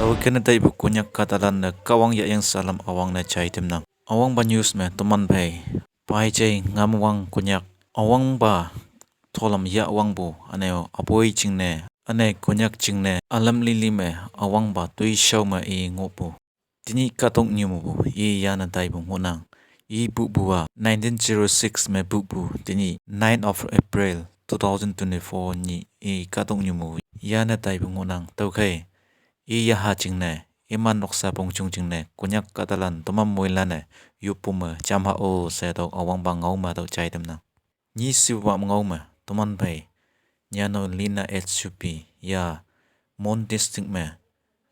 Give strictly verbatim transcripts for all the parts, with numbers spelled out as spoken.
Tüokhei ne taipu Konyak kahtalan te Kahwang yahyang salam üwangne jai tamnang. Üwangpa news me toman phei, paijei ngamwang Konyak, üwangpa tholam yahwangpu üne-o üpoi jingne, üne Konyak jingne ülam lili me üwangpa toishao me i ngohpu tenyih kahtoknyu mepu i yane taipu ngohnang. I pupu-a nineteen zero six me pupu tenyih nine of April two thousand twenty-four nyih i kahtoknyu mepu yane taipu ngohnang. Tüokhei i yaha jingne, iman noksa pongjong jingne Konyak kahtalan toman moilan-e yoppu me jamha-o she tüo üwangpa ngao me tüo jai tamnang. Nyi shipa ngao me toman phei, nyano Lina H Supi ya Mon district me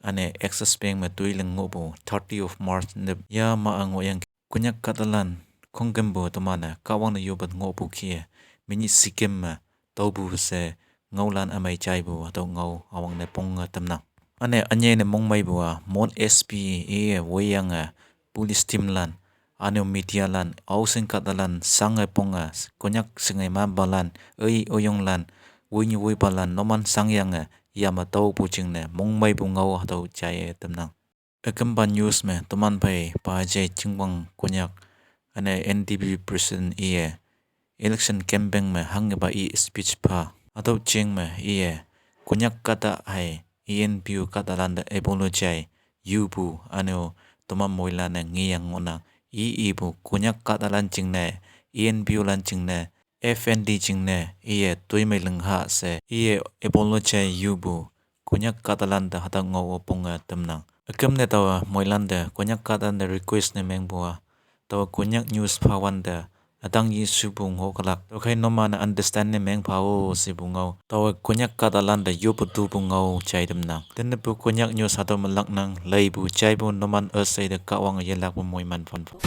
üne Access Bank me toiling ngohpu thirty of March nep ya ma-a ngohyangki Konyak kahtalan khongkümpu teman-e Kahwang te yoppe ngohpu kih-e menyih sikem me taopu she ngaolan ümei jaipu hatüo ngao üwangne ponge tamnang. Üne ünyei ne mongmeipu-a Mon S P-e woiyange police teamlan, üne-o medialan, aoshin kahtalan shange ponge Konyak shinge manpalan, ei oyonglan, woinyu woipalan numan shangyange yame taopu jingne mongmeipu ngao hatüo jaiye tamnang. Ükümpa news me toman phei paijei Chingwang Konyak üne N D P president iye election campaign me hanghepa i speech pha. Hatüo jing me iye Konyak kahta hei E N P O kahtalan te apologize yupu üne-o toman moilan-e ngeyang ngohnang. I ipu Konyak kahtalan jingne, E N P O lan jingne, F N D jingne iye toimei ling ha she iye apologize yupu Konyak kahtalan te hatüo ngao-o ponge tamnang. Üküm ne taowe moilan te Konyak kahtalan te request ne mengpu-a, taowe Konyak news phawante ütang yeshupu ngoh kalak. Tüokhei numan-e understand ne meng pha-o shepu ngao. Taowe Konyak kahtalan te yoppe tupu ngao jai tamnang. Tenyihpu Konyak news hatüo me laknang. Leipu jaipu numan üshei te Kahwange yelakpe moiman phonpho.